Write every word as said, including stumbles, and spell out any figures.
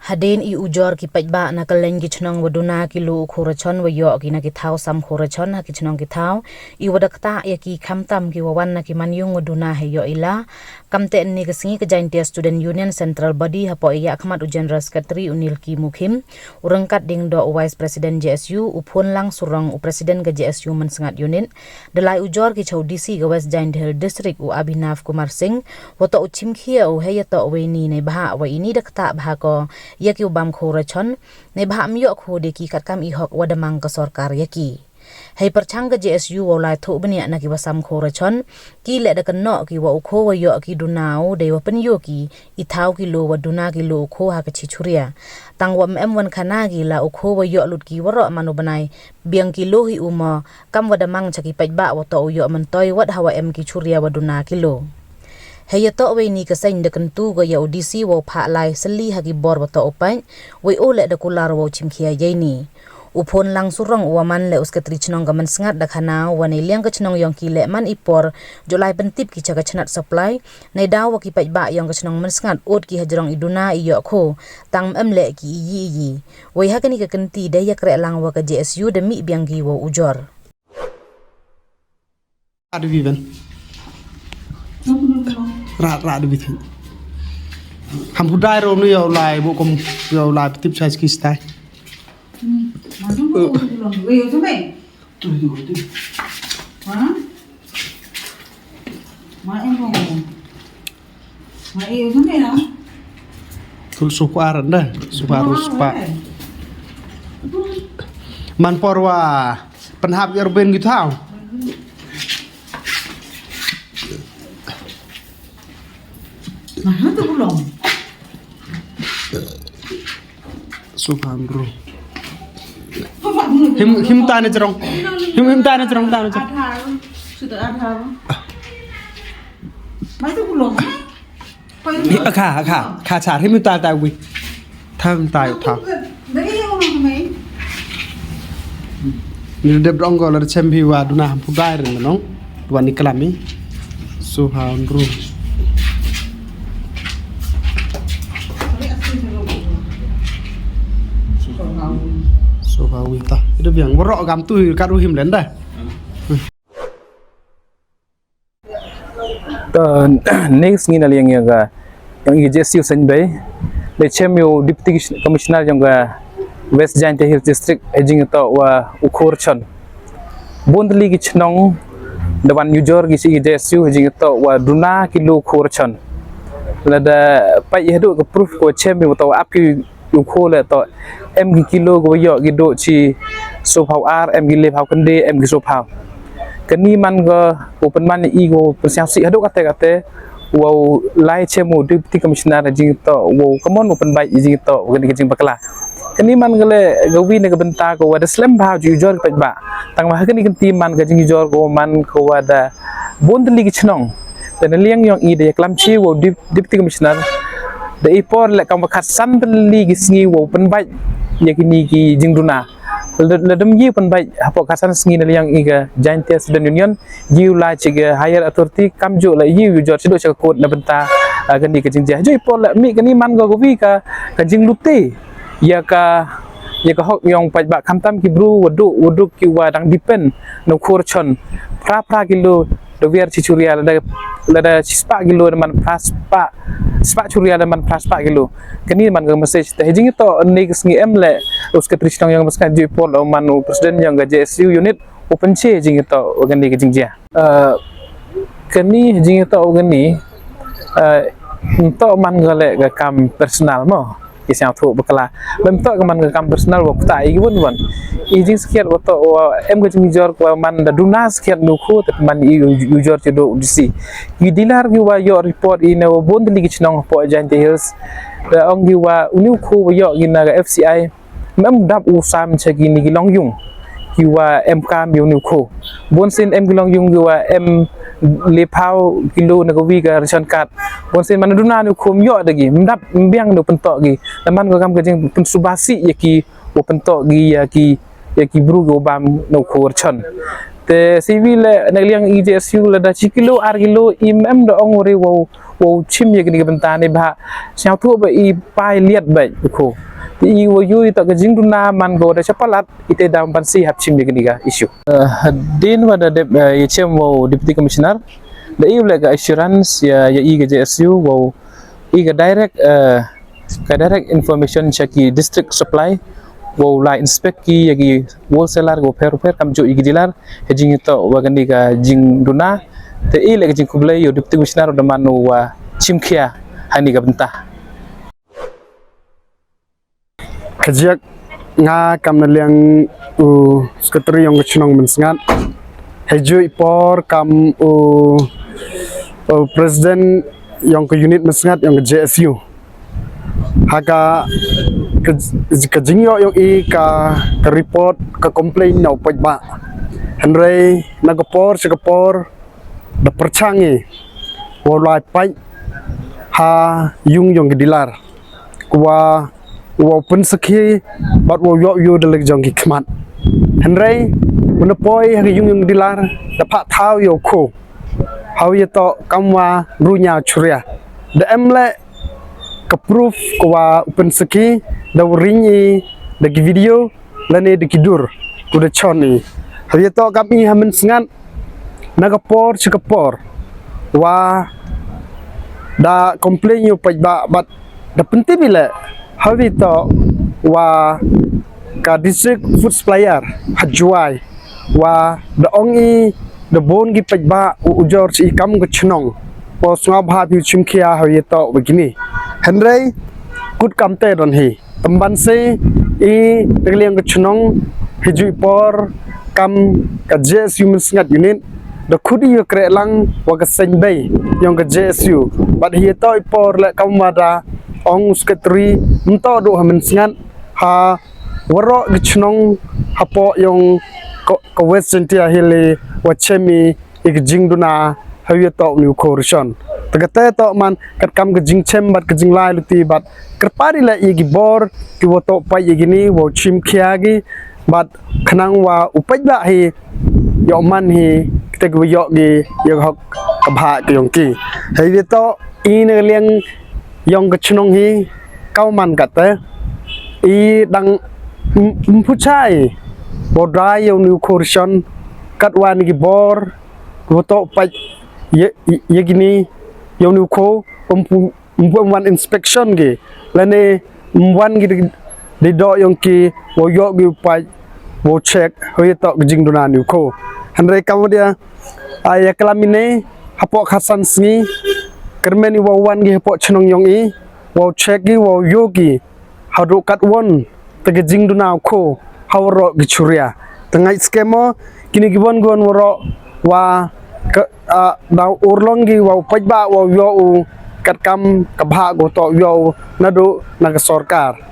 Hadien i ujor ki paidbah na ka leng ki chnong wa duna ki loo u kho rachon wa yoh ki na ki thaw sam kho rachon ha ki chnong ki thaw, i wa da ktah ya ki khamtam ki wa wan na ki manyung wa duna hei yoh i la. Kamte ynne ka sngi ka Jaintia Student Union Central Body hapoh i yakhmat u General Secretary u Nilki Mukhim, u Rangkat Diengdoh u Vice President J S U, u Phonlang Surong u President ka J S U Mynsngat Unit, da lai ujor ki cha u D C ka West Jaintia Hills District u Abhinav Kumar Singh, wa toh u chimkhia u hei ya toh wei ni neibhah wa ini da ktah bha ko ya ki u bam kho rachon, neibhah ym yoh kho de ki katkam i hok wa da mang ka sorkar ya ki. Hei pyrchang ka J S U wa u lai thoh bniah na ki wa sam kho rachon, ki leh da kynnoh ki wa u kho wa yoh ki duna u dei wa pynyoh ki i thaw ki loo wa duna ki loo u kho ha ka chi churia. Tang wa ym em wan khana ki la u kho wa yoh lut ki waroh man u bnai, biang ki loo hi u mo, kam wa da mang cha ki paidbah wa toh u yoh myntoi wat ha wa em ki churia wa duna ki loo. Hei ya toh wei ni ka seng da kyntu ka ya u D C wa u phah lai sylli ha ki bor wa toh u paid, wei u leh da kular wa u chimkhia yei ni. U Phonlang Surong u wa man leh u Secretary chnong ka Mynsngat da khana u wa neiliang ka chnong yong ki leh man i por, jooh lai pyntip ki cha ka chnat supply, neidaw wa ki paidbah yong ka chnong Mynsngat ot ki hajrong i duna i yoh kho, tang ym em leh ki i yi i yi. Wei ha kani ka kynti da yakreh lang wa ka J S U da mih biang ki wa u ujor. Adu bi ben. Ra, ra, adu bi thin. Ham pudai ro nu yow lai bo kom yow lai tip size ki stai. Kul sukar da, sukar spa. Man por wa pynhap yor ben ki thaw. Mana tu belum? Subhan bro. Him, him tane jrong. Him, him tane jrong, tane jrong. Aadhaar, sudah Aadhaar. Mai tu belum? Hi, kha, kha, kha cha, him ta ta wi. Tham ta tham. Ni dep dong ko la chem hi wa duna ham pudai ren nong. Wa ni klami. Subhan bro. Subhan wi ta. Ida biang waroh kam tu ka ru him len da. Ta next ngi na liang ya ka, yong i J S U Seiñbei, le chem yow Deputy Commissioner yong ka West Jaintia Hills District, hei jingtoh wa u kho rachon. Bun tylli ki chnong da wan ujor ki chi ki J S U, hei jingtoh wa duna ki loo u kho rachon. Lada pait hadooh ka proof ko chem yow toh ap ki u kho le toh em ki kilo ko yoh ki dooh chi soo phaw ar, em ki le phaw khyndai, em ki soo phaw. Kani man ko u pynman i ko pynsñiawsih hadooh kate kate, wow lai chem u Deputy Commissioner jingtoh, wow kammon u pynbait jingtoh kani ka jingbakla. Kani man ko le ka wi na ka bynta ko wa da slem bha u ujor ki paidbah. Tang wa ha kani ka kynti man ka jingujor ko man ko wa da bun tylli ki chnong. Te na liang yong i da yaklam chi wow Dep-, Deputy Commissioner. Da i por le kam wa khatsan tylli ki sngi wow pynbait ya kini ki jingduna. Le, le dem yi pynbait hapoh khatsan sngi na liang i ka Jaintia Student Union, yi u lai chi ka higher authority kamjooh le yi u ujor chi dooh cha ka court na bynta, ah, kani ka jingjia. Jooh i por le mih kani man ko ka wi ka, ka jinglute ya ka, ya ka hok yong paidbah khamtam ki bru wa duk, wa duk ki wa dang depend na u kho rachon. Phra phra kilo da wiar chi churia, lada, lada chi spah kilo da man phra spah, spah churia da man phra spah kilo. Kani man ka message. Te hei jingtoh ni ka sngi em le u Secretary chnong yong ka Mynsngat, jooh i por le man u President yong ka J S U unit u pynche jingtoh wa kani ka jingjia. Ah, kani jingtoh wa kani, ah, ntoh man ka le ka kam personal mo. Ki sñiawthooh bakla. Bym toh ka man ka kam personal wa kata i ki won won. I jingsakhiat wa toh wa em ka jingjor ko wa man da duna sakhiat nu kho te man i u, ujor chi dooh u D C. Ki dealer ki wa yoh report i ne wa bun tylli ki chnong hapoh Jaintia Hills. Da ong ki wa uni u kho wa yoh ki na ka F C I. Mem dap u sam cha kini ki longyung. Ki wa em kam yow ni u kho. Bun sien em ki longyung ki wa em le phaw kilo na ka wi ka ration card. Bun sien man duna ni u kho ym yoh da ki. Ym dap ym biang da u pyntoh ki. Te man ko kam ka jingpynsuba sih ya ki u pyntoh ki ya ki, ya ki bru ki u bam na u kho rachon. Te siwi le na liang i J S U le da chi kilo ar kilo i mem da ong u re wow Wow chim ya kani ka bynta ni bha, sñiawthooh ba i pait liat bha u kho. Te i wow yoo i toh ka jingduna man ko da chapalat, i te dam ban si hap chim ya kani ka issue. Eh, hadien wa da dep, eh, ya chem wow Deputy Commissioner, da i u leh ka assurance ya, ya i ka J S U wow i ka direct, eh, ka direct information cha ki district supply, wow la inspect ki ya ki wholesaler ko pher pher kamjooh ya ki dealer, ha jingyatoh wa kani ka jingduna. Te i leh ka jingkhublei ya u Deputy Commissioner da man u wa chimkhia hani ka bynta. Kajiak nga kam na liang u secretary yong ka chnong Mynsngat. Hei jooh i por kam u, u president yong ka unit Mynsngat yong ka J S U. Ha ka, ka, ka jingyoh yong i ka, ka report, ka complaint na u paidbah. Hynrei na ka por cha ka por da pyrchang i wow lai pait ha yung yong ki dealer, ko wa wow pynsakhi bad wow yoh yoo da leh jong ki khmat. Hynrei u na poi ha ka yung yong ki dealer da phah thaw ya u kho, ha u yatoh kam wa ru ynñiaw churia. Da em leh ka proof ko wa u pynsakhi, da u ring i da ki video lane da ki dur ko da chon i. Ha u yatoh kam i ha Mynsngat na ka por cha ka por wa da complain ya u paidbah bad da pyntip i leh ha u yatoh wa ka district food supplier ha Jowai wa da ong i da bun ki paidbah u ujor chi i kam ka chnong. Wow sngap hap i u chimkhia ha u yatoh wa kini. Hynrei kut kam te don hi. Tymban se i na ka liang ka chnong, hei jooh i por kam ka J S U Mynsngat unit da khut i ya kreh lang wa ka seng bei yong ka J S U. Bad hei yatoh i por leh kam wa da ong u secretary, mynta du ha Mynsngat, ha waroh ki chnong hapoh yong ka, ka West Jaintia Hills i wa chem i ya ka jingduna ha u yatoh u ni u kho ration. Te ka te toh man kat kam ka jingchem bad ka jinglai luti bad kyrpad i leh ya ki bor ki wa toh pait ya kini wow chimkhia ki bad khnang wa u paidbah hi yoh man hi kita ki wa yoh ki ya ka hok ka bha ka yong ki. Ha u yatoh i na ka liang yong ka chnong hi, kam man kat te i dang m-, ym pu chai wow dai ya u ni u kho ration kat wa ni ki bor wa toh pait ya, ya kini ya u ni u kho, ym pu, ym pu wan inspection ki lane ym wan ki di, di doh yong ki wow yoh ki u pait wow check ha u yatoh ka jingduna ni u kho. Hynrei kam wa da, ah, ya klam i ne hapoh khatsan sngi kyrmen i wow wan ki hapoh chnong yong i wow check ki wow yoo ki hadooh katwon te ka jingduna u kho ha waroh ki churia. Te ngait skhem o kini ki won ki won waroh wa ka, ah, da u urlong ki wa u paidbah wow yoh u kat kam ka bha ko toh yoh u nadooh na ka sorkar.